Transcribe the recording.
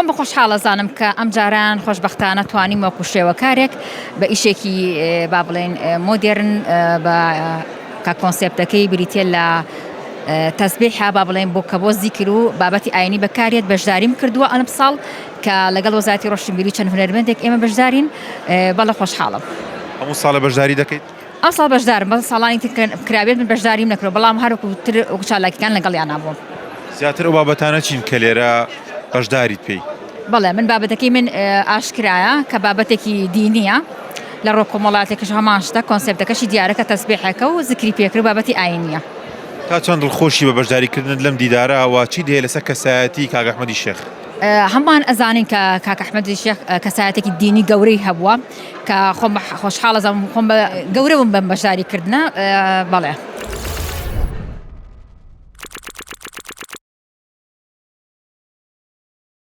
خۆم بە خۆشحاڵ ئەزانم کە ئەمجارەیان خۆشبەختانە توانیم وەکو شێوەکارێک بە ئیشێکی با بڵێین مۆدێرن بە کە کۆنسێپتەکەی بریتە لە تەسبیحە با بڵێن بۆ کە بۆ زیکر و بابەتی ئاینی بەکارێت بەشداریم کردووە ئەم ساڵ کە لەگەڵ وەزارەتی ڕۆشنبیری چەند هونەرمەندێک ئێمە بەشدارین بەڵێ خۆشحاڵم. هەموو ساڵێ بەشداری دەکەیت؟ ئەمساڵ بەشدارم بەس ساڵانی تر کرابێت من بەشداریم نەکردوە بەڵام هەر وەکو تر وەکو چالاکیەکان لەگەڵیانا بووم. زیاتر ئەو بابەتانە چین کە لێرە بەشداریت پێی؟ بەڵێ من بابەتەکەی من ئاشکرایە کە بابەتێکی دینیە لە ڕۆ کۆمەڵاتێکش هەمان شتە کۆنسێپتەکەشی دیارە کە تەسبیحێکە و زکری پێکرد و بابەتی ئاینیە. تا چەند دڵخۆشی بە بەشداریکردنت لەم دیدارە و چیت هەیە لەسەر کەسایەتی کاک ئەحمەدی شێخ؟ هەمووان ئەزانین کە کاک ئەحمەدی شێخ کەسایەتێکی دینی گەورەی هەبووە کە خۆم بە خۆشحاڵ ئەزانم خۆم بە گەورە بووم بەم بەشداری کردنە بەڵێ.